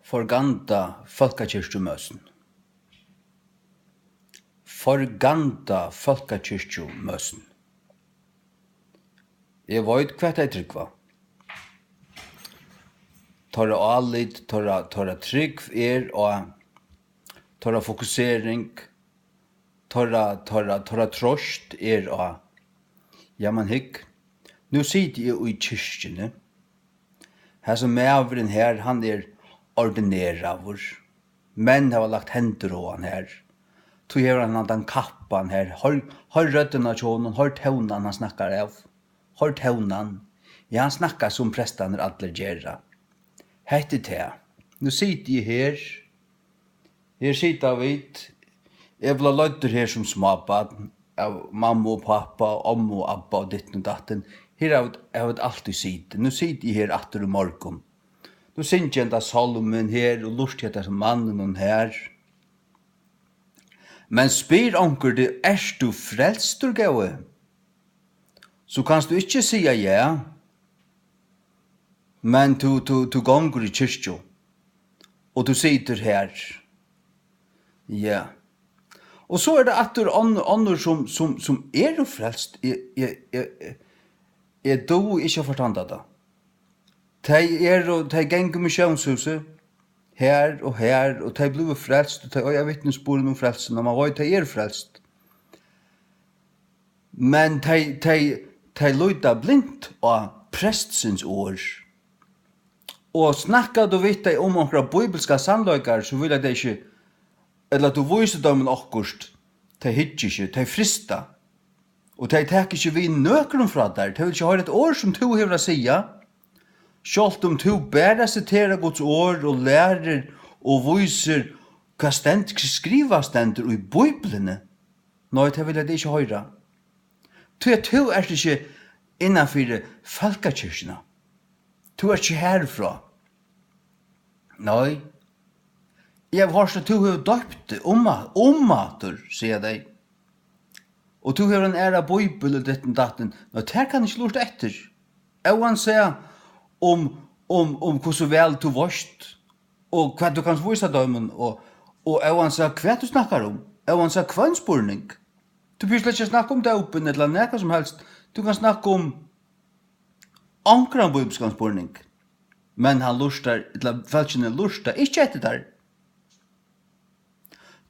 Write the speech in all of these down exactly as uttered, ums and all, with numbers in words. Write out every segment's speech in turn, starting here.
Forganda fólkakirkjumøsin. Forganda fólkakirkjumøsin. Eg veit, hvat tey trúgva. Teirra álit, teirra, teirra trúgv er á, teirra fokusering, teirra, teirra, teirra troyst er á. Ja, men hygg, nú siti eg í kirkjuni. Hasin maðurin her, hann er ordineraður. Menn hava lagt hendur á hann her. Tí hevur hann handan kappan her. Hoyr, hoyr røddina hjá honum, hoyr tónan, hann snakkar av. Hoyr tónan. Ja, hann snakkar, sum prestarnir allir gera. Hetta er tað. Nú siti eg her. Her sita vit. Eg bleiv leiddur her sum smábarn av mammu og pápa og ommu og abba og ditten og datten. Her hava vit, hava vit altíð sitið. Nú siti eg her aftur í morgun. Nú syngi eg henda sálmin her og lurti eftir hasum manninum her. Men spyr onkur teg: "Ert tú frelstur, góði?" So kanst tú ikki siga ja, men tú, tú, tú gongur í kirkju, og tú situr her. Ja. Og so er tað aftur onnur, onnur sum, sum, sum eru frelst. Eg, eg, eg, eg, eg dugi ikki at forstanda tað. Tey eru, tey ganga í missiónshúsið her og her, og tey blivu frelst, og tey eiga vitnisburðin um frelsuna. Man veit, tey eru frelst. Men tey, tey, tey líta blint á prestsins orð. Og snakkar tú við tey um onkrar bíbilskar sannleikar, so vilja tey ikki, ella tú vísir teimum okkurt, tey hyggja ikki, tey frysta. Og tey taka ikki við nøkrum frá tær, tey vilja ikki hoyra eitt orð, sum tú hevur at siga. Sjálvt um tú bara siterar Guds orð og lærir og vísir, hvat stend-, skrivað stendur í Bíbliuni, nei, tað vilja tey ikki hoyra. Tí at tú ert ikki innanfyri fólkakirkjuna. Tú ert ikki harfrá. Nei. Eg havi hoyrt, at tú hevur doypt teg um a-, um aftur, siga tey. Og tú hevur ein aðra bíbel og ditten datten. Nei, tað kann eg ikki lurta eftir. Óansæð um, um, um hvussu væl tú veitst, og hvat tú kanst vísa teimum, og, og óansæð hvat tú snakkar um, óansæð hvønn spurning. Tú behøvir slett ikki at snakka um dópin ella nakað sum helst. Tú kanst snakka um onkran bíbilskan spurning. Men hann lurtar, ella fólkini lurta ikki eftir tær.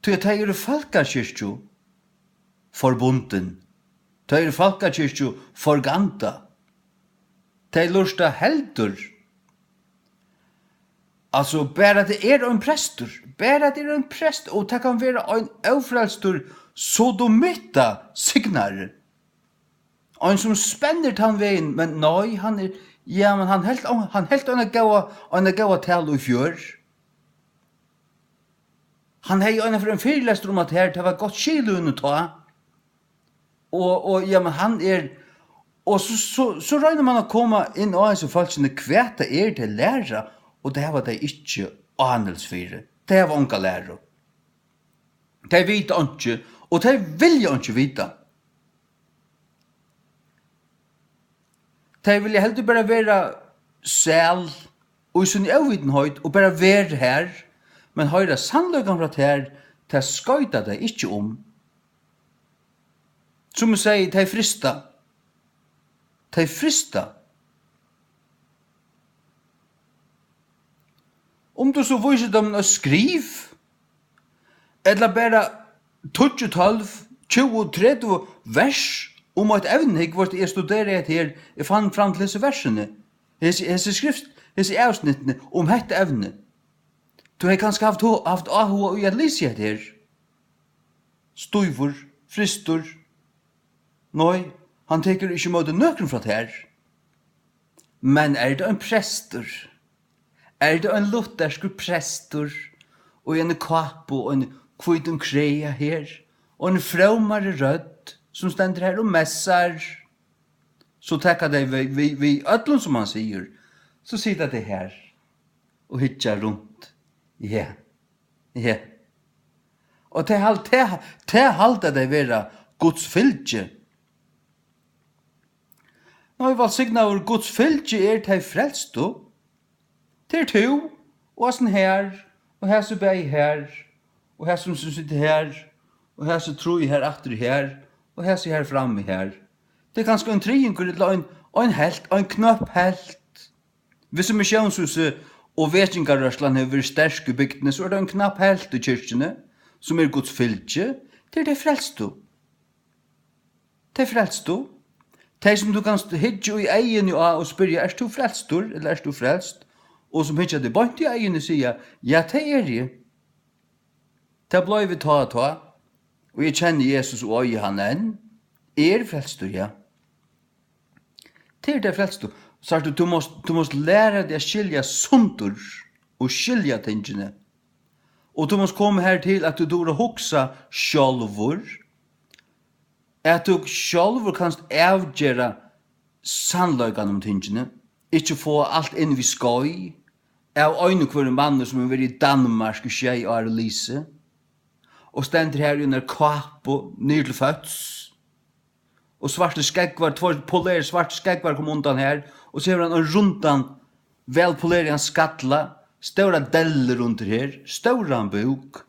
Tí at tey eru fólkakirkju forbundin. Tey eru fólkakirkju forganda. Tey lurta heldur. Altso, bara at tað er ein prestur, bara at tað er ein prest, og tað kann vera ein ófrelstur sodomitta signari. Ein sum spennir tann vegin, men nei, hann er, ja, men hann helt, hann helt eina góða, eina góða talu í fjør. Hann hevði eina ferð ein fyrilestur um, at her, tað var gott skil í honum tá. Og, og, ja, men hann er, og so, so, so roynir mann at koma inn á hesi fólkini, hvat tað er, tey læra, og tað hava tey ikki ánilsi fyri. Tey hava onga læru. Tey vita einki, og tey vilja einki vita. Tey vilja heldur bara vera sæl og í síni óvitinheit og bara vera har, men hoyra sannleikan frá tær, tað skoyta tey ikki um. Sum eg segði, tey frysta. Tey frysta. Um tú so vísir teimum eitt skriv, ella bara tíggju, tólv, tjúgu, tretivu vers um eitt evni, hygg, veitst, eg studeraði hetta her, eg fann fram til hesi versini, hesi, hesi skrift, hesi avsnittini um hetta evni. Tú hevði kanska havt hu-, havt áhuga í at lesa hetta her. Stívur, frystur. Nei, hann tekur ikki ímóti nøkrum frá tær. Men er tað ein prestur? Er tað ein lutherskur prestur og í eini kápu og einum hvítum kraga her og eini frómari rødd, sum stendur her og messar? So taka tey við, við, við øllum, sum hann sigur. So sita tey her og hyggja runt. Ja. Ja. Og tey hal-, tey, tey halda tey vera Guds fylgi. Nei, vælsignaður, Guds fylgi er tey frelstu. Tað er tú Og hasin her, og hasi bæði her, og hasin sum situr her, og hasi trý her aftur her, og hasi her frammi her. Tað er kanska ein triðingur ella ein, ein helt, ein knøpp helt. Viss Misjónshúsið og vekingarrørslan hevur verið sterk í bygdini, so er tað ein knapp helt í kirkjuni, sum er Guds fylgi. Tað er tey frelstu. Tey frelstu. Tey, sum tú kanst hyggja í eyguni á og spyrja: "Ert tú frelstur, ella ert tú frelst?" Og sum hyggja teg beint í eyguni siga: "Ja, tað eri eg. Tað bleiv eg tá og tá, og eg kenni Jesus og eigi hann enn. Eg eri frelstur, ja." Tað er tey frelstu. Sært tú, tú mást, tú mást læra teg at skilja sundur og skilja tingini. Og tú mást koma har til, at tú dugir at hugsa sjálvur, at tú sjálvur kanst avgera sannleikan um tingini, ikki fáa alt inn við skeið av einum hvørjum manni, sum hevur verið í Danmark í sjey ár og lisið, og stendur har í einari kápu niður til fóts, og svartir skógvar, tveir polerir svartir skógvar koma undan har, og so hevur hann ein rundan, væl poleraðan skalla, stórar dellur undir her, stóran búk,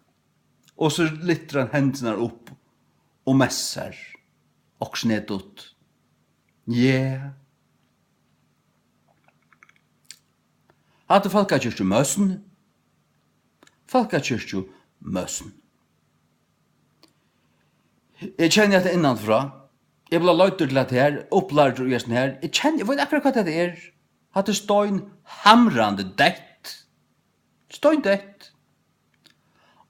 og so lyftir hann hendurnar upp og messar, okkurt snedigt. Yeah. Hatta er fólkakirkjumøsn. Fólkakirkjumøsn. Eg kenni hetta innanfrá. Eg bleiv leiddur til hetta her, upplærdur í hesum her. Eg kenni, eg veit akkurát, hvat hetta er. Hatta er steinhamrandi deytt. Steindeytt.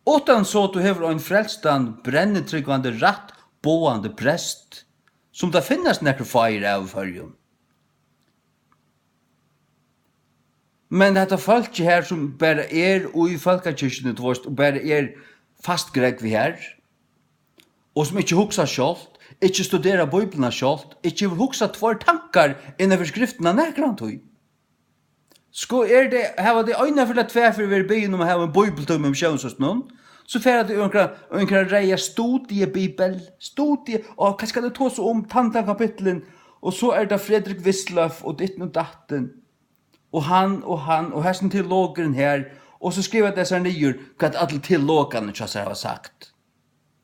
Uttan so tú hevur ein frelstan, brennitrúgvandi, rætt boðandi prest, sum tað finnast nakrir fáir av í Føroyum. Men hetta fólkið her, sum bara er í fólkakirkjuni, tú veist, og bara er fastgrógvað her, og sum ikki hugsar sjálvt, ikki studerar Bíbliuna sjálvt, ikki hevur hugsað tveir tankar innanfyri Skriftina nakrantíð. Sko, er tað, hava tey eina ferð ella tvær ferð verið biðin um at hava ein bíbliutíma um sjónstøðunum, so fara tey í onkra, onkra reyða studiebibel, studie-, og hvat skal tey tosa um, tann, tann kapittulin, og so er tað Frederick Wisløff og ditten og datten, og hann og hann, og hesin teologurin her, og so skriva tey sær niður, hvat allir teologarnir hjá sær hava sagt.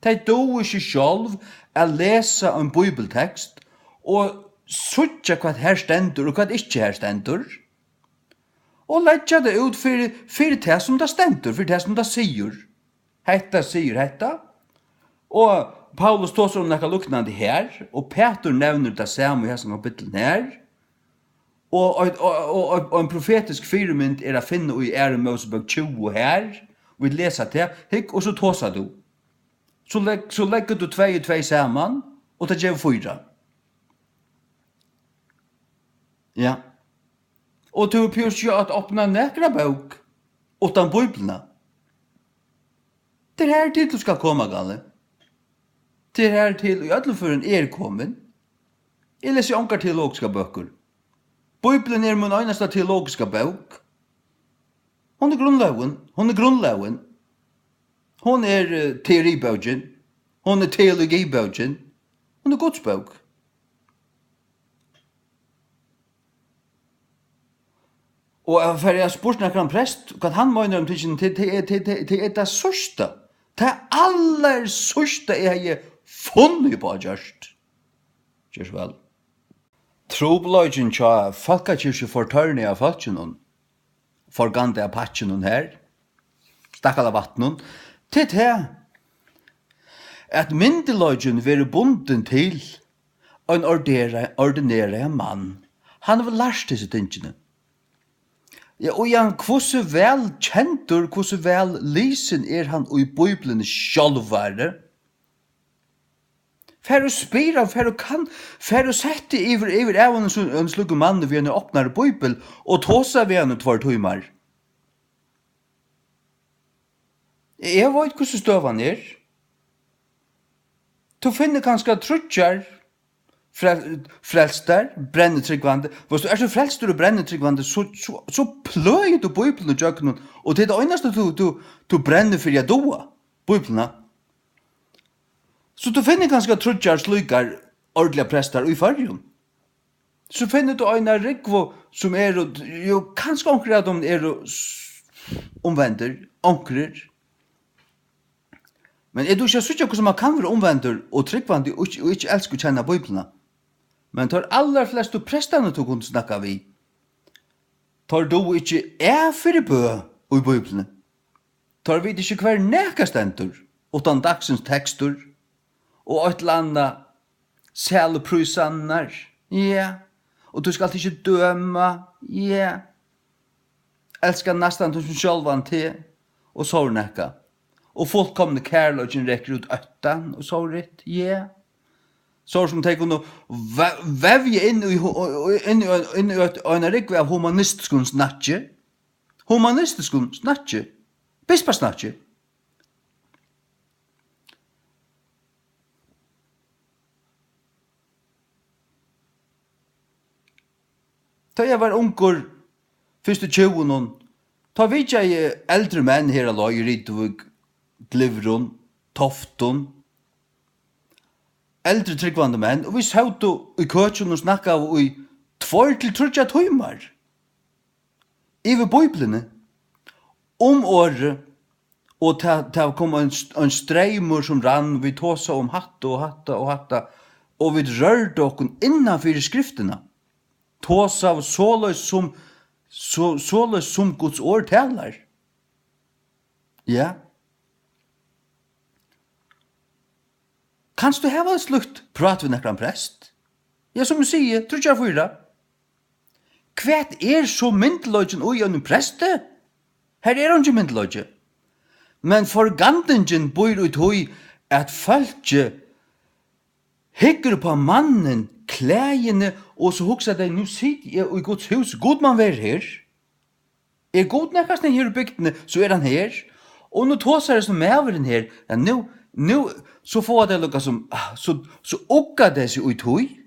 Tey duga ikki sjálv at lesa ein bíbliutekst og síggja, hvat har stendur og hvat ikki har stendur, og leggja tað út fyri, fyri tað, sum tað stendur, fyri tað, sum tað sigur. Hetta sigur hetta, og Paulus tosar um nakað líknandi her, og Pætur nevnir tað sama í hesum kapitlinum her, og, og, og, og, og ein profetisk fyrimynd er at finna í Aðru Mósebók tjúgu her, og vit lesa tað, hygg, og so tosar tú. So legg-, so leggur tú tvey og tvey saman, og tað gevur fýra. Ja. Og tú hevur púra ikki at opna nakra bók uttan Bíbliuna. Tað er har til, tú skalt koma, Galli. Tað er har til, í øllum førum eg eri komin. Eg lesi ongar teologiskar bøkur. Bíblian er mín einasta teologiska bók. Hon er grundlógin. Hon er grundlógin. Hon er, eh, teoribókin. Hon er teologibókin. Hon er Guds bók. Og at fara at spurt nakran prest, hvat hann meinar um tingini, tað, tað er, tað, tað, tað er tað síðsta. Tað allarsíðsta, eg hevði funnið upp á at gjørt. Ger so væl. Trupulleikin hjá fólkakirkju fortørnaða fólkinum, forgandaða pakkinum her, stakkalavatninum, tað er tað, at myndugleikin verður bundin til ein ordera-, ordinerað mann. Hann hevur lært hesi tingini. Ja, og Jan, hvussu væl kendur, hvussu væl lisin er hann í Bíbliuni sjálvari? Far og spyr hann, far og kann, far og sett teg yvir, yvir av honum sum, ein slíkur mann við eini opnari bíbel og tosa við hann í tveir tímar. Eg veit, hvussu støðan er. Tú finnur kanska tríggjar frel-, frelstar, brennitrúgvandi. Veitst tú, ert tú frelstur og brennitrúgvandi, so, so, so pløgir tú Bíbliuna ígjøgnum, og tað er tað einasta, tú, tú, tú brennur fyri at duga, Bíbliuna. So tú finnur kanska tríggjar slíkar ordiligar prestar í Føroyum. So finnur tú eina rúgvu, sum eru, jú, kanska onkrir av teimum eru s-, umvendir, onkrir. Men eg dugi ikki at síggja, hvussu mann kann vera umvendur og trúgvandi og ikki, og ikki elska og kenna Bíbliuna. Men teir allarflestu prestarnir, tú kundi snakka við, teir duga ikki æ fyri bø í Bíbliuni. Teir vita ikki, hvar nakað stendur, uttan dagsins tekstur og eitt ella annað, sæluprísarnar, ja, og tú skalt ikki døma, ja, elska næstan tín sum sjálvan teg, og so er nakað. Og fullkomni kærleikin rekur út óttan, og so er rætt, ja. So sum tey kunnu ve-, vevja inn í, hu-, inn í, inn í eina rúgvu av humanistiskum snakki. Humanistiskum snakki. Bispasnakki. Tá eg var ungur, fyrst í tjúgunum, tá vitjaði eg eldri menn her á leið í Rituvík, Glyvrum, Toftum, eldri trúgvandi menn, og vit sótu í køkinum og snakkaðu í tveir til tríggjar tímar yvir Bíbliuni, um orðið, og tað, tað kom ein, ein streymur sum rann, vit tosaðu um hatta og hatta og hatta, og vit rørdu okkum innan fyri skriftina, tosaðu soleiðis sum, so, soleiðis sum Guds orð talar. Ja. Kanst tú hava eitt slíkt prát við nakran prest? Ja, sum eg sigi, tríggjar, fýra. Hvat er so myndugleikin í einum presti? Har er eingin myndugleiki. Men forgandingin býr í tí, at fólkið hyggur upp á mannin, klæðini, og so hugsa tey: "Nú siti eg í Guds hús, Gud man vera her." Er Gud nakað her í bygdini, so er hann her. Og nú tosar hesin maðurin her, ja, nú, nú, so fáa tey líka sum, ah, so, so ugga tey seg í tí.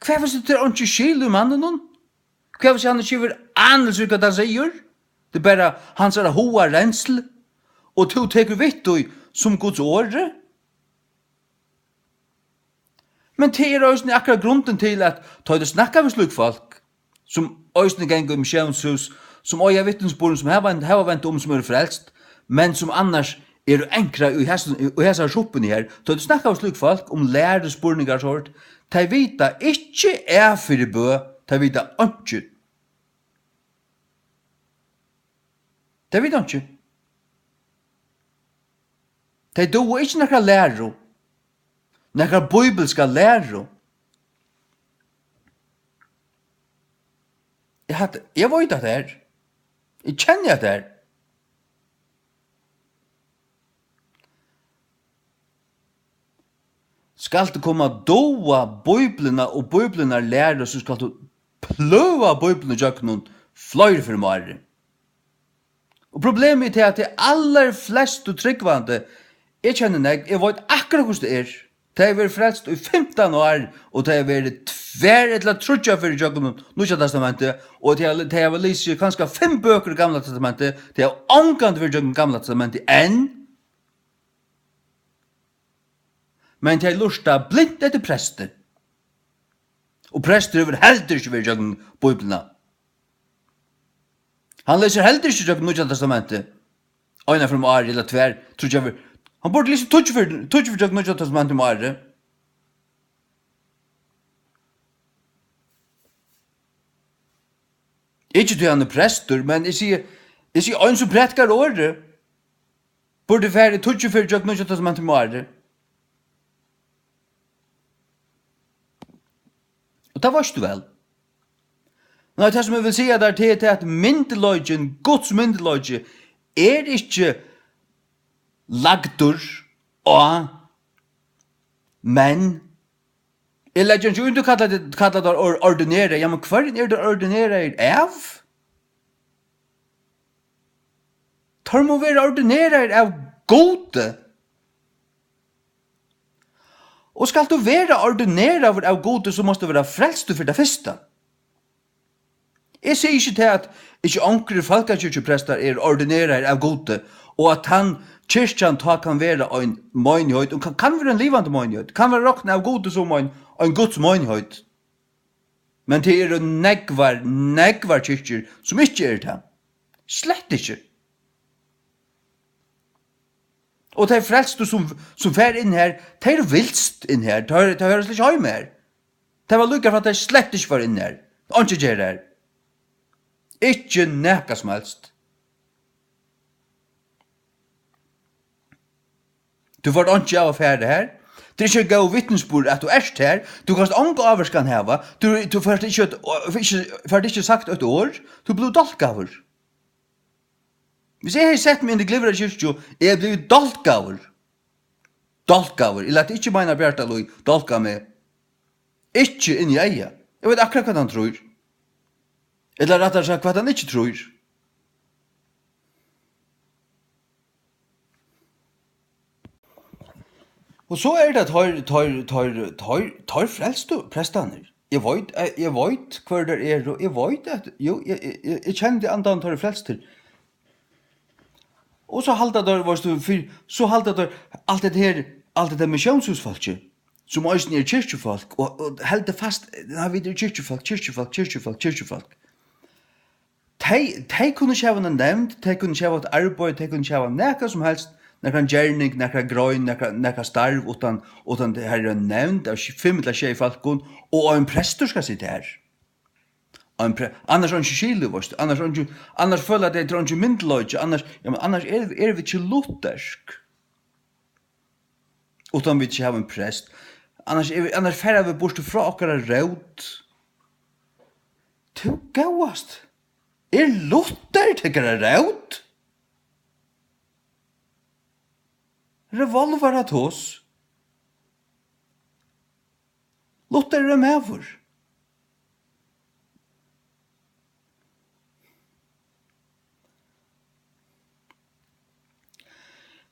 Hvat viss tað er einki skil í manninum? Hvat viss hann ikki hevur anilsi, hvat hann sigur? Tað er bara hansara hugarensl, og tú tekur við tí sum Guds orði? Men tað er eisini akkurát grundin til, at tá tú snakkar við slík fólk, sum eisini ganga í missiónshús, sum eiga vitnisburðin, sum hava, hava vent um, sum eru frelst, men sum annars eru ankrað í hasum, í hesari suppuni her, tá tú snakkar við slík fólk um læruspurningar og sovorðið, tey vita ikki æ fyri bø, tey vita einki. Tey vita einki. Tey duga ikki nakra læru, nakra bíbilska læru. Eg hatt, eg veit at tað er. Eg kenni at tað er. Skalt tú koma at dáa Bíbliuna og Bíbliunnar læru, so skalt tú pløga Bíbliuna ígjøgnum fleiri ferð um árið. Og problemið er tað, at tey allarflestu trúgvandi, eg kenni nógv, eg veit akkurát, hvussu tað er. Tey hava verið frelst í fimtan ár, og tey hava verið tvær ella tríggjar ferðir ígjøgnum Nýggja Testamentið, og tey hava, tey hava lisið kanska fimm bøkur í Gamla Testamentið, tey hava ongantíð verið ígjøgnum Gamla Testamentið enn. Men tey lurta blint eftir presti. Og prestur hevur heldur ikki verið ígjøgnum Bíbliuna. Hann lesur heldur ikki ígjøgnum Nýggja Testamentið eina ferð um árið, ella tvær, tríggjar ferð. Hann burdi lisið tíggju ferð, tíggju ferð ígjøgnum Nýggja Testamentið um árið. Ikki tí hann er prestur, men eg sigi, eg sigi, ein sum prædikar orðið, burdi farið tíggju ferð ígjøgnum Nýggja Testamentið um árið. Og tað veitst tú væl. Nei, tað sum eg vil siga tær, tað er tað, at myndugleikin, Guds myndugleiki, er ikki lagdur á menn. Eg leggi ikki í, tú kallar tað, kallar tað or-, ordinera. Ja, men hvørjum eru teir ordineraðir av? Teir mugu vera ordineraðir av Gudi. Og skalt tú vera ordineraður av Gudi, so mást tú vera frelstur fyri tað fyrsta. Eg sigi ikki tað, at ikki onkrir fólkakirkjuprestar eru ordineraðir av Gudi, og at tann kirkjan tá kann vera ein meinigheit, og kann, kann vera ein livandi meinigheit, kann vera roknað av Gudi sum ein, ein Guds meinigheit. Men tað eru nógvar, nógvar kirkjur, sum ikki eru tað. Slett ikki. Og tey frelstu, sum, sum fara inn her, tey eru vilst inn her. Tey, tey høyra slett ikki heima her. Tað var líka frá, at tey slett ikki fóru inn her. Einki ger her. Ikki nakað sum helst. Tú fært einki av at fara her. Tað er ikki ein góður vitnisburður, at tú ert her. Tú kanst onga ávirkan hava. Tú, tú fært ikki eitt, ikki, fært ikki sagt eitt orð. Tú blívur dálkaður. Hvis eg hevði sett meg inn í Glyvra kirkju, eg hevði blivið dálkaður. Dálkaður. Eg læt ikki Meina Bjartalíð dálka meg. Ikki inn í eygað. Eg veit akkurát, hvat hann trýr. Ella rættari sagt, hvat hann ikki trýr. Og so er tað teir, teir, teir, teir, teir frelstu prestarnir. Eg veit, eg, eg veit, hvør teir eru. Eg veit, at, jú, eg, eg, eg, eg kenni andan, teir eru frelstir. Og so halda teir, veitst tú, fyri, so halda teir alt det her, alt det der missiónshúsfólki, sum eisini er kirkjufólk, og, og heldur fast, nei, vit eru kirkjufólk, kirkjufólk, kirkjufólk, kirkjufólk. Tey, tey kunnu ikki hava eina nevnd, tey kunnu ikki hava eitt arbeiði, tey kunnu ikki hava nakað sum helst, nakran gerning, nakra grein, nakra, nakra starv, uttan, uttan tað her er ein nevnd av sj-, fimm ella sjey fólkum, og ein prestur skal sita her. Ein pre-, annars er einki skilið, veitst tú, annars er einki, annars føla tey, tað er eingin myndugleiki, annars, ja, men annars eru, eru vit ikki luthersk. Uttan vit ikki hava ein prest. Annars er, annars fara vit burtur frá okkara rót. Tú góðast. Er Luther tykkara rót? Revolveratos. Luther er ein maður.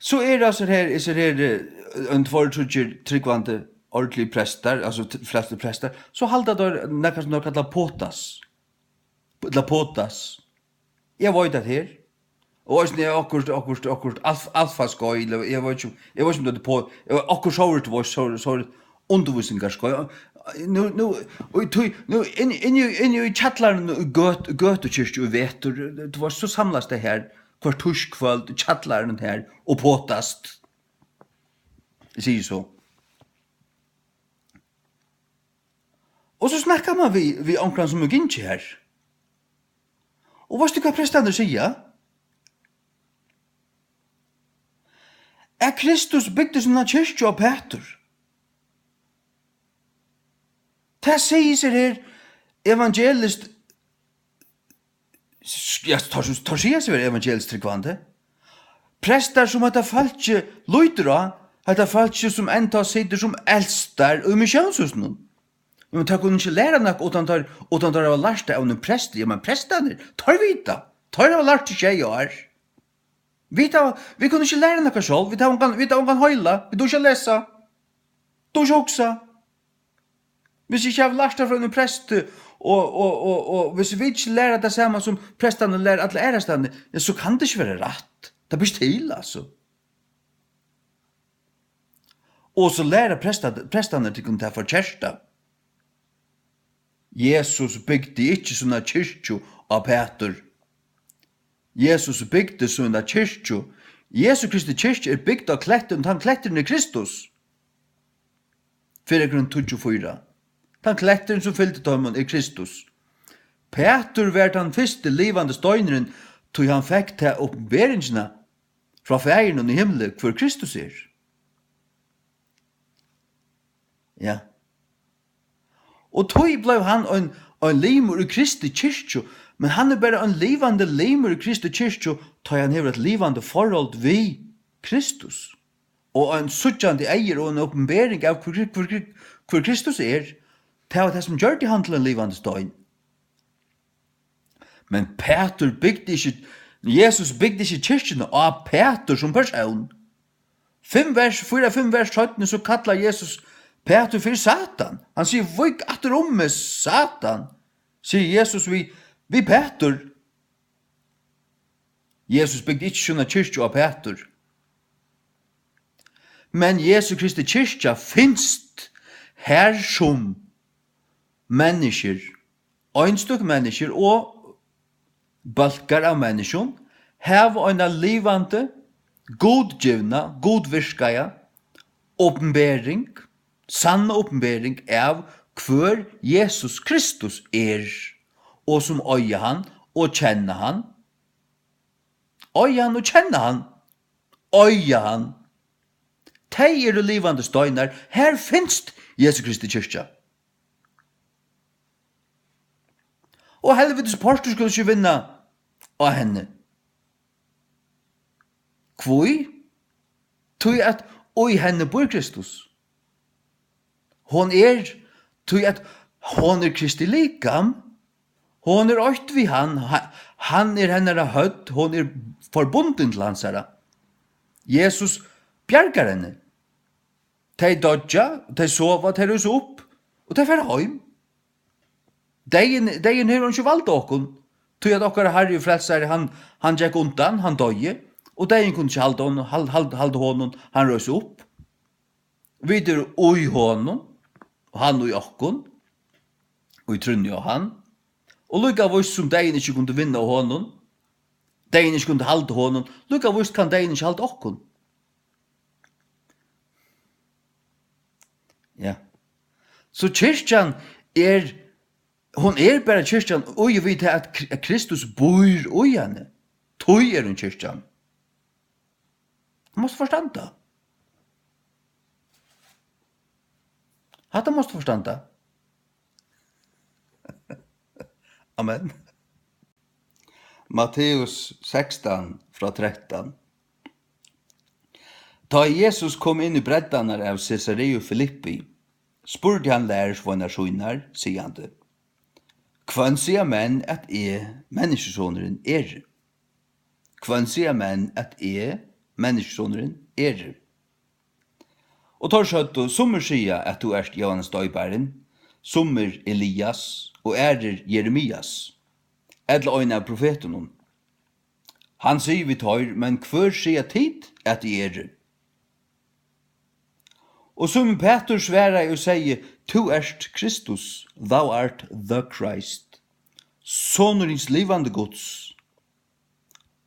So er, altso, her, hesir her, eh, ein tveir, tríggir trúgvandi, ordiligir prestar, altso, t-, flestu prestar, so halda teir nakað, sum teir kalla potas. Ella potas. Eg veit, at her, og eisini er okkurt, okkurt, okkurt alf-, alfaskeið, ella eg veit ikki, eg veit ikki, um tað er po-, eg veit, okkurt sovorðið, veitst, sovorðið, sovorðið undirvísingarskeið. Nú, nú, og í tí, nú, inn, inn í, inn í kjallaran í Gøt-, Gøtukirkju í vetur, tú veitst, so samlast tey her hvørt týskvøld í kjallaranum her og potast. Eg sigi so. Og so snakkar man við, við onkran, sum hevur gingið her. Og veitst tú, hvat prestarnir siga? At Kristus bygdi sína kirkju á pætur. Tað sigur seg her evangeliskt, s-, ja, teir, teir siga seg vera evangeliskt trúgvandi. Prestar, sum hetta fólkið lítur á, hetta fólkið, sum enntá situr sum elstar í missiónshúsinum. Men teir kunnu ikki læra nakað, uttan teir, uttan teir hava lært tað av einum presti. Ja, men prestarnir, teir vita. Teir hava lært í sjey ár. Vit hava, vit kunnu ikki læra nakað sjálv. Vit hava ongan, vit hava ongan heila. Vit duga ikki at lesa. Duga ikki at hugsa. Hvis vit ikki hava lært tað frá einum presti, og, og, og, og hvis vit ikki læra tað sama, sum prestarnir læra alla aðrastaðni, ja, so kann tað ikki vera rætt. Tað ber ikki til, altso. Og so læra presta-, prestarnir tykkum tað forkerta. Jesus bygdi ikki sína kirkju á pætur. Jesus bygdi sína kirkju. Jesu Kristi kirkja er bygd á klettin, tann kletturin er Kristus. Fyrra Korint tíggju fýra. Tann kletturin, sum fylgdi teimum, er Kristus. Pætur var tann fyrsti livandi steinurin, tí hann fekk ta uppenberingina frá Faðirinum í himli, hvør Kristus er. Ja. Og tí bleiv hann ein, ein limur í Kristi kirkju, men hann er bara ein livandi limur í Kristi kirkju, tá hann hevur eitt livandi forhold við Kristus. Og ein síggjandi eygu og ein uppenbering av, hvør, hvør, hvør, hvør Kristus er, tað var tað, sum gjørdi hann til ein livandi stein. Men Pætur bygdi ikki, Jesus bygdi ikki kirkjuna á Pætur sum persón. Fimm vers, fýra, fimm vers seinni, so kallar Jesus Pætur fyri Satan. Hann sigur: "Vík aftur um meg, Satan," sigur Jesus við, við Pætur. Jesus bygdi ikki sína kirkju á Pætur. Men Jesu Kristi kirkja finst har sum menniskjur Einstøk menniskjur og bólkar av menniskjum hava eina livandi, gudgivna, gudvirkaða opinbering, sanna opinbering av hvør Jesus Kristus er, og sum eiga hann og kenna hann. Eiga hann og kenna hann. Eiga hann. Tey eru livandi steinar. Har finst Jesu Kristi kirkja. Og helvitis portur skulu ikki vinna á henni. Hví? Tí at í henni býr Kristus. Hon er, tí at hon er Kristi likam. Hon er eitt við hann. Ha-, hann er hennara høvd, hon er forbundin til hansara. Jesus bjargar henni. Tey doyggja, tey sova, tey rísa upp, og tey fara heim. Deyðin, deyðin hevur ikki vald á okkum, tí at okkara Harri og Frelsari, hann, hann gekk undan, hann doyði, og deyðin kundi ikki halda honum, hal-, hal-, halda honum, hann reis upp. Vit eru í honum, og hann í okkum, og í trúnni á hann. Og líka víst sum deyðin ikki kundi vinna á honum, deyðin ikki kundi halda honum, líka víst kann deyðin ikki halda okkum. Ja. So kirkjan er, hon er bara kirkjan, og eg veit at Kri-, at Kristus býr í henni. Tí er hon kirkjan. Mást forstanda. Hatta mást forstanda. Amen. Matteus sekstan frá trettan. Tá ið Jesus kom inn í breddarnar av Cesareu Filippi, spurdi hann lærisveinar sínar, sigandi: Hvønn siga menn, at eg, Menniskjusonurin, eri? Hvønn siga menn, at eg, Menniskjusonurin, eri? Og teir søgdu: Summir siga, at tú ert Jóhannes Doyparin, summir Elias, og aðrir Jeremias, ella ein av profetunum. Hann sigur við teir: Men hvør siga tit, at eg eri? Og Símun Pætur svaraði og segði: Tú ert Kristus, thou art the Christ, sonur hins livandi Guds.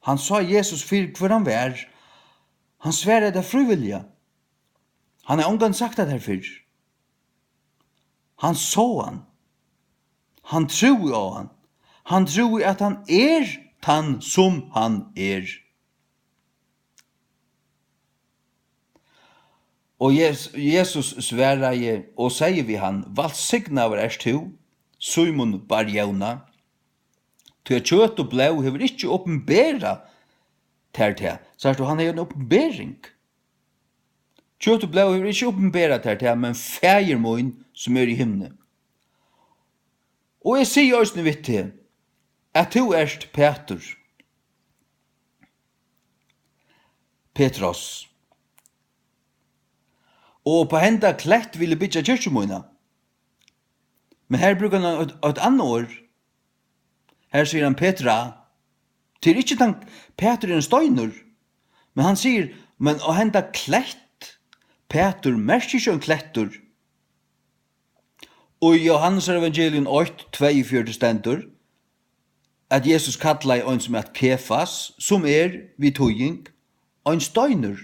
Hann sá Jesus fyri, hvør hann var. Hann svaraði tað frívilliga. Hann hevði ongantíð sagt tað her fyrr. Hann sá hann. Hann trúði á hann. Hann trúði, at hann er tann, sum hann er. Og Jes-, Jesus svaraði og segði við hann: Vælsignaður ert tú, Símun Bar-Jóna, tí at kjøt og blóð hevur ikki opinberað tær tað. Sært tú, hann hevði eina opinbering. Kjøt og blóð hevur ikki opinberað tær tað, men Faðir mín, sum er í himni. Og eg sigi eisini við teg, at tú ert Pætur, Petros, og upp á henda klett vil eg byggja kirkju mína. Men her brúkar hann eitt, eitt annað orð. Her sigur hann Petra. Tað er ikki tann, Pætur er ein steinur. Men hann sigur, men á henda klett, Pætur merkir ikki ein klettur. Og í Jóhannesevangelium eitt tveyogfjøruti stendur, at Jesus kallaði ein sum æt Kefas, sum er, við týðing, ein steinur.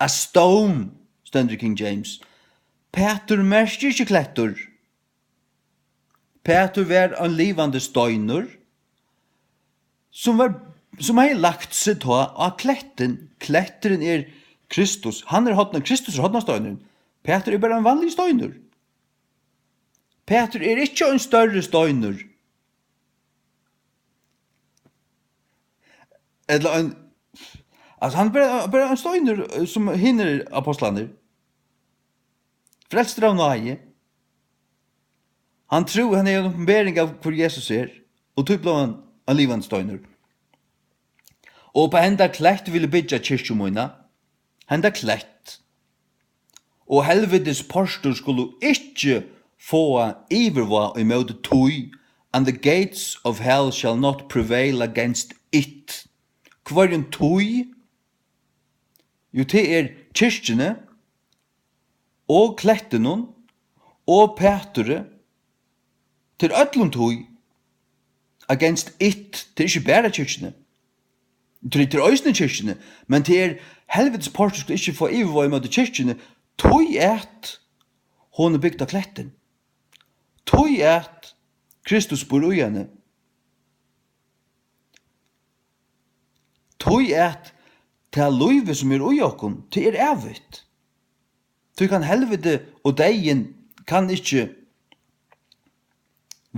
A stone, stendur í King James. Pætur merkir ikki klettur. Pætur var ein livandi steinur, sum var, sum hevði lagt seg tá á klettin. Kletturin er Kristus. Hann er horna-, Kristus er hornasteinurin. Pætur er bara ein vanligur steinur. Pætur er ikki ein størri steinur. Ella ein, altso, hann er bara, bara ein steinur, eh, sum hinir apostlarnir. Frelstur av náði. Hann trúði, hann hevði eina opinbering av, hvør Jesus er, og tí bleiv hann ein livandi steinur. Og upp á henda klett vil eg byggja kirkju mína. Henda klett. Og helvitis portur skulu ikki fáa yvirvág ímóti tí, and the gates of hell shall not prevail against it. Hvørjum tí? Jú, tað er kirkjuni og klettinum og Pæturi, til øllum tí. against it, tað er ikki bara kirkjuni. Tað er, tað er eisini kirkjuni, men tað er helvitis portur skal ikki fáa yvirvág ímóti kirkjuni, tí at hon er bygd á klettin. Tí at Kristus býr í henni. Tí at tað lívið, sum er í okkum, tað er ævigt. Tí kann helviti og deyðin kann ikki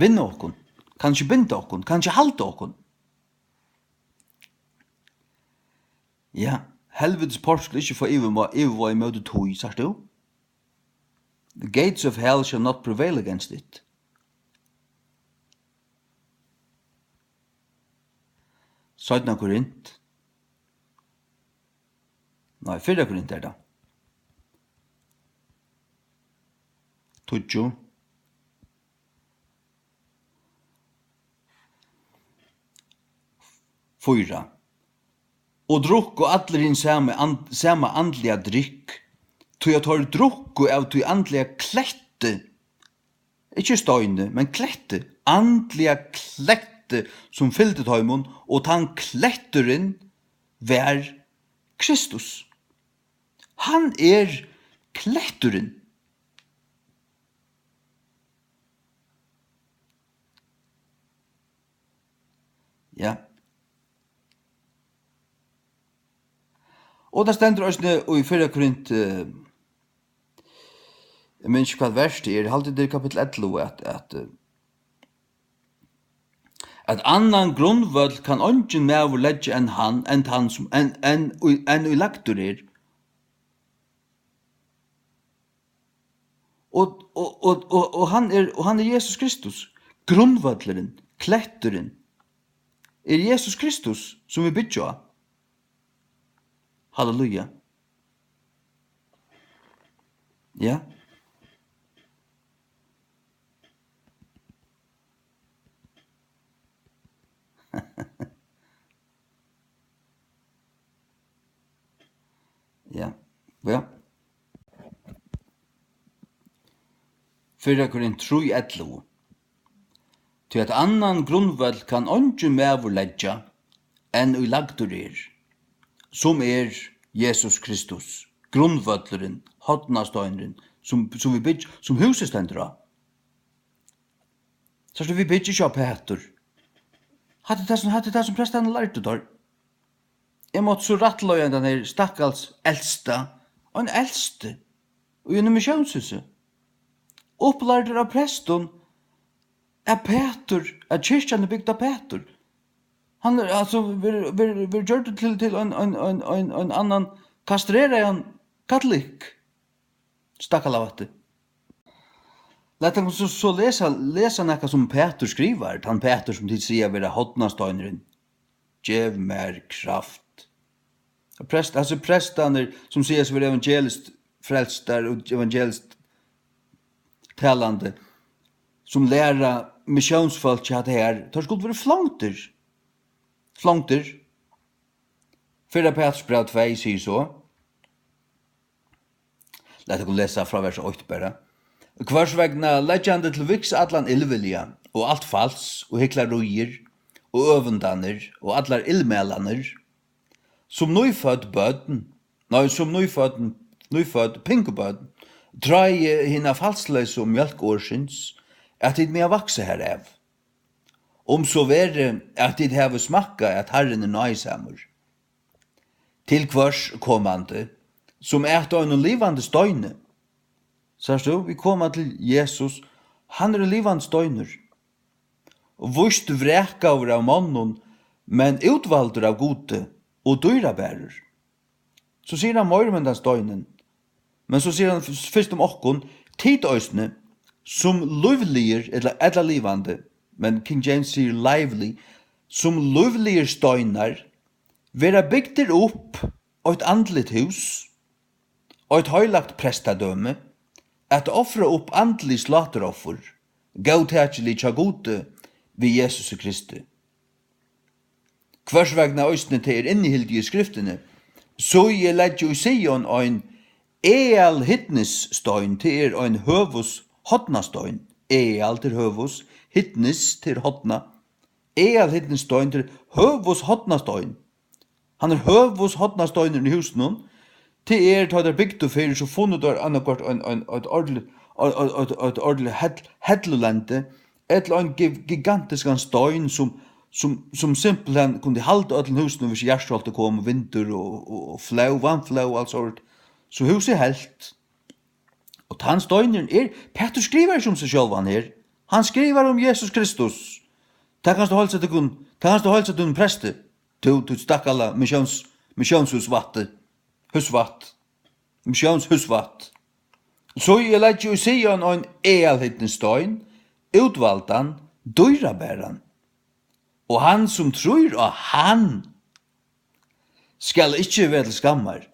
vinna okkum, kann ikki binda okkum, kann ikki halda okkum. Ja, helvitis portur skal ikki fáa yvirmá-, yvirvág ímóti tí, sært tú? The gates of hell shall not prevail against it. Seinna Korint. Nei, fyrra Korint er tað. Tíggju. Fýra. Og drukku allir hin sami and-, sama andliga drykk, tí at teir drukku av tí andliga kletti, ikki steini, men kletti, andliga kletti, sum fylgdi teimum, og tann kletturin var Kristus. Hann er kletturin. Ja. Og tað stendur eisini í fyrra Korint, eh, eg minnist ikki, hvat vers tað er, eg haldi, tað er kapittul ellivu, at, at, eh, at annan grundvøll kann eingin maður leggja enn hann, enn tann sum, enn, enn, í, enn í lagdur er. Og, og, og, og, og hann er, og hann er Jesus Kristus, grundvøllurin, kletturin, er Jesus Kristus, sum vit byggja á. Halleluja. Ja. Ja, ja. Fyrra Korint trý ellivu. Tí at annan grundvøll kann eingin maður leggja, enn ið lagdur er, sum er Jesus Kristus, grundvøllurin, hornasteinurin, sum, sum vit byggja, sum húsið stendur á. Sært tú, vit byggja ikki á Pætur. Hatta er tað, sum, hatta er tað, sum prestarnir lærdu teir. Eg mátti so rættleiða hendan her stakkals elsta, ein elsti, í einum missiónshúsi. Upplærdur av prestum, at Pætur, at kirkjan er bygd á Pætur. Hann er, altso, verður, verður, verður gjørdur til, til ein, ein, ein, ein, ein annan kastreraðan katolikk. Stakkalafatti. Lat okkum so, so lesa, lesa nakað, sum Pætur skrivar, tann Pætur, sum tit siga vera hornasteinurin. Gev mær kraft. Prest, hasir prestarnir, sum siga seg vera evangeliskt frelstar og evangeliskt talandi, sum læra missiónsfólki hatta her, teir skuldu verið flongdir. Flongdir. Fyrra Pæturs bræv tvey sigur so. Lat okkum lesa frá vers eitt bara. Hvørs vegna, leggjandi til viks allan illvilja, og alt fals, og hyklaríir, og øvundanir, og allar illmælanir, sum nýfødd børn, nei, sum nýfødd, nýfødd pingubørn, tráið hina falsleysu mjólk orðsins, at tit mega vaksa harav. Um so verið, at tit hava smakkað, at Harrin er náðisamur. Til hvørs komandi, sum at einum livandi steini. Sært tú, vit koma til Jesus, hann er ein livandi steinur. Víst vrakaður av monnum, men útvaldur av Gudi og dýrabærur. So sigur hann meira um hendan steinin. Men so sigur hann f-, fyrst um okkum, tit eisini, sum lívligir, ella, ella livandi, men King James sigur lively, sum lívligir steinar, verða bygdir upp eitt andligt hús, eitt heilagt prestadømi, at ofra upp andlig sláturoffur, góðtakilig hjá Gudi við Jesusi Kristi. Hvørs vegna eisini tað er innihildið í Skriftini, so eg leggi í Sion ein eal hidnis stein, tað er ein høvus hornastein, eal til høvus, hidnis til horna, Aðalhyrnustein til høvuðshornastein. Hann er høvuðshornasteinurin í húsinum. Tað er, tá teir bygdu fyrr, so funnu teir annaðhvørt ein, ein, eitt ordiligt, eitt, eitt, eitt, eitt ordiligt hell-, hellulendi, ella ein gi-, gigantiskan stein, sum, sum, sum simpelthen kundi halda øllum húsunum, hvis jarðskjálvti kom, og vindur og, og, og flóð, vatnflóð og alt sovorðið. So húsið helt. Og tann steinurin er, Petur skrivar ikki um seg sjálvan her. Hann skrivar um Jesus Kristus. Tað kanst tú heilsa tykkum, tað kanst tú heilsa tínum presti. Tú, tú stakkala missións-, missiónshúsvætti. Húsvætt. Missiónshúsvætt. So eg leggi í Sion ein aðalhyrnustein, útvaldan, dýrabæran. Og hann, sum trýr á hann, skal ikki vera til skammar.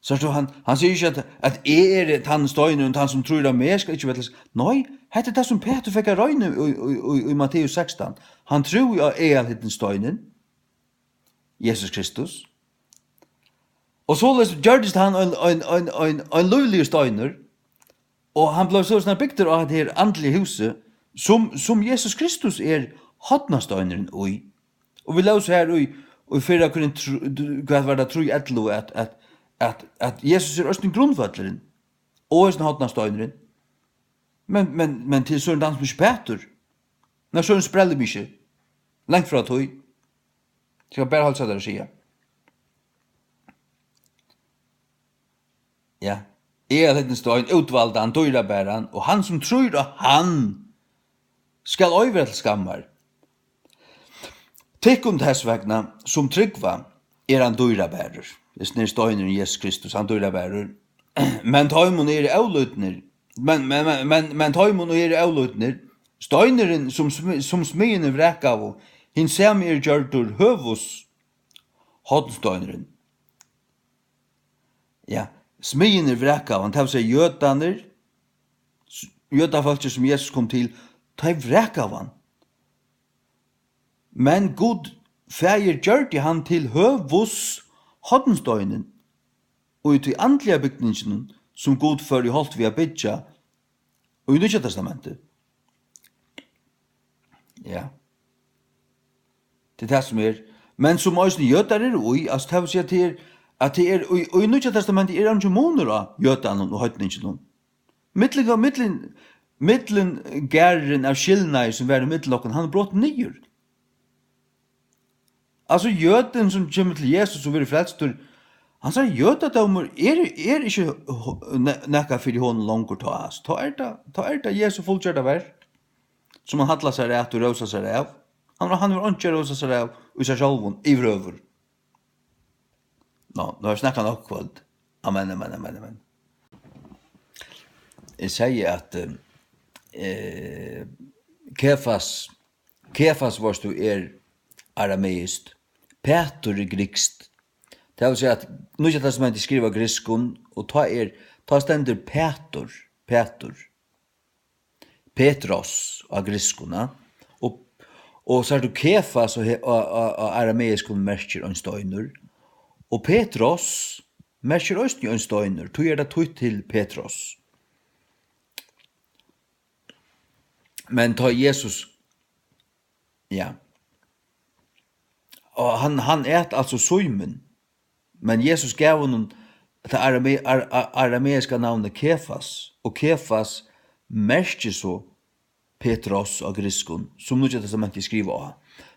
Sært tú, hann, hann sigur ikki, at, at eg eri tann steinurin, tann, sum trýr á meg, skal ikki vera til sk-, nei, hetta er tað, sum Petur fekk at royna í, í, í, í Matteus sekstan. Hann trúði á aðalhyrnusteinin, Jesus Kristus. Og soleiðis gjørdist hann ein, ein, ein, ein, ein lívligur steinur, og hann bleiv soleiðis bygdur á hetta her andliga húsið, sum, sum Jesus Kristus er hornasteinurin í. Og vit lósu har í, í fyrra Korint tr-, hvat var tað, trý ellivu, at, at, at, at Jesus er eisini grundvøllurin, og eisini hornasteinurin. Men, men, men til Søren Dansmik Pætur. Nei, Søren sprellir meg ikki. Langt frá tí. Skal bara halda seg at siga. Ja. Eg er hetta stein, útvaldan, dýrabæran, og hann, sum trýr á hann, skal ei vera til skammar. Tykkum tess vegna, sum trúgva, er hann dýrabærur. Hesin er steinurin, Jesus Kristus, hann dýrabærur. Men teimum eru ólýdnir, men, men, men, men, men teimum eru ólýdnir, steinurin, sum smi-, sum smiðirnir vrakaðu, hin sami er gjørdur høvuðs-, hornsteinurin. Ja, smiðirnir vrakaðu hann, tað vil siga jødarnir, s-, jødafólkið, sum Jesus kom til, teir vrakaðu hann. Men Gud Faðir gjørdi hann til høvuðs hornsteinin í tí andliga bygninginum, sum Gud fór í holt við at byggja í Nýggja Testamenti. Ja. Tað er tað, sum er. Men sum eisini jødar eru í, altso, tað vil siga, tað er, at tað er í, í Nýggja Testamenti er eingin munur á jødanum og heidninginum. Millum, millum, millumgarðurin av skilnaði, sum var í millum okkum, hann er brotin niður. Altso, jødin, sum kemur til Jesus og verður frelstur, hansara jødadómur er, er ikki ho-, ne-, nakað fyri honum longur, tá, altso. Tá er tað, tá er tað Jesu fullgjørda verk, sum hann hallar sær at og rósar sær av. Hann, hann hevur einki at rósa sær av í sær sjálvum yvirhøvur. Nå, nú havi eg snakkað nokk í kvøld. Amen, amen, amen, amen. Eg segði, at, eh, eh, Kefas, Kefas, veitst tú, er arameiskt. Pætur er grikskt. Tað vil siga, at Nýggja Testamentið er skrivað á grikskum, og tá er, tá stendur Pætur, Pætur. Petros á grikskum, ja. Og, og sært tú, Kefas á he-, á, á, á arameiskum merkir ein steinur. Og Petros merkir eisini ein steinur, tí er tað týtt til Petros. Men tá Jesus, ja. Og hann, hann æt altso Símun. Men Jesus gav honum tað arame-, ar-, ar-, arameiska navnið Kefas, og Kefas merkir so Petros á grikskum, sum Nýggja Testamentið er skrivað á.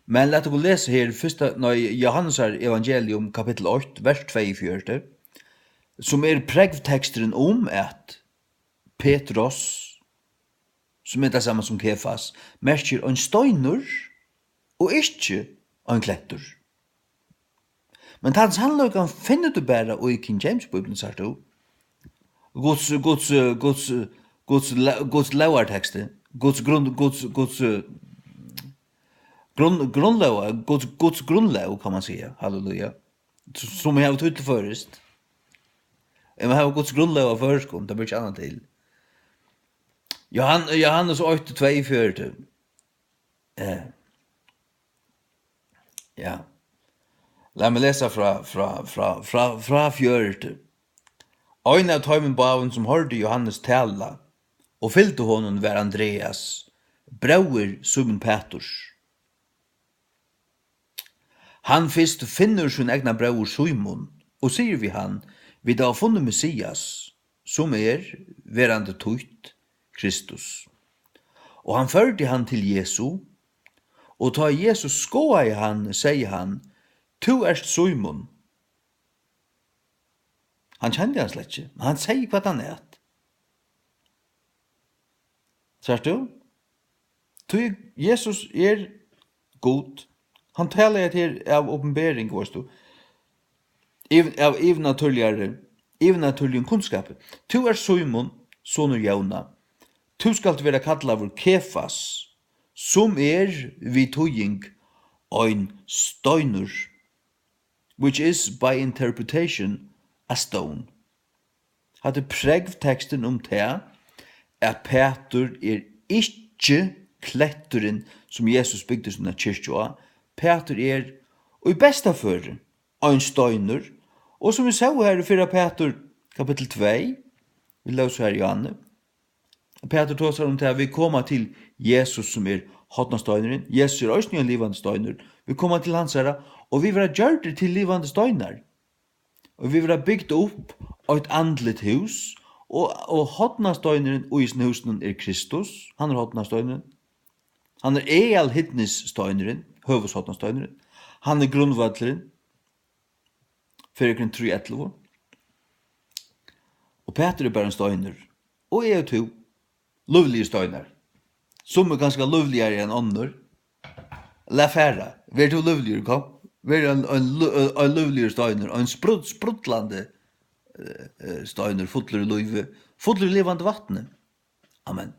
Men lat okkum lesa her fyrsta, nei, Jóhannesar evangelium, kapittul eitt, vers tveyogfjøruti, sum er prógvteksturin um, at Petros, sum er tað sama sum Kefas, merkir ein steinur og ikki ein klettur. Men tann sannleikan finnur tú bara í King James Bíbliuni, sært tú. Guds, Guds, Guds, Guds la-, Guds lógarteksti, Guds grund, Guds, Guds, grund, grundlóg, Guds, Guds grundlóg, kann man siga. Halleluja. S-, sum eg havi týtt til føroyskt. Eg má hava Guds grundlóg á føroyskum, tað ber ikki annað til. Johan-, Jóhannes eitt tveyogfjøruti. Eh. Ja. Lat meg lesa frá, frá, frá, frá, frá fjøruti. Ein av teimum báðum, sum hoyrdu Jóhannes tala og fylgdu honum, var Andreas, bróðir Símun Pæturs. Hann fyrst finnur sín egna bróður Símun og sigur við hann: Vit hava funnið Messias, sum er, verandi týtt, Kristus. Og hann førdi hann til Jesu, og tá Jesus skoðaði hann, segði hann: Tú ert Símun. Hann kendi hann slett ikki, men hann segði, hvat hann æt. Sært tú? Tí Jesus er Gud. Hann talar hetta her av opinbering, veist tú. Yv-, av yvirnatúrligari, yvirnatúrligum kunnskapi. Tú ert Símun, sonur Jóna. Tú skalt vera kallaður Kefas, sum er við týðing ein steinur, which is by interpretation a stone. Hatta er prógvteksturin um tað, at Pætur er ikki kletturin, sum Jesus bygdi sína kirkju á. Pætur er í besta føri ein steinur, og sum vit sóu her í fyrra Pætur kapittul tvey, vit lósu har í áðni, Pætur tosar um tað, at vit koma til Jesus, sum er hornasteinurin. Jesus er eisini ein livandi steinur. Vit koma til hansara, og vit verða gjørdir til livandi steinar. Og vit verða bygd upp eitt andligt hús, og, og hornasteinurin í hesum húsinum er Kristus. Hann er hornasteinurin. Hann er aðalhyrnissteinurin, høvuðshornasteinurin. Hann er grundvøllurin. Fyrra Korint trý ellivu. Og Pætur er bara ein steinur. Og eg og tú, lívligir steinar. Sum er kanska lívligari enn onnur. Lat fara. Ver tú lívligur, kom. Ver ein, ein, lí-, ein lívligur steinur. Ein sprut-, sprutlandi, eh, eh, steinur, fullur í lívi, fullur í livandi vatni. Amen.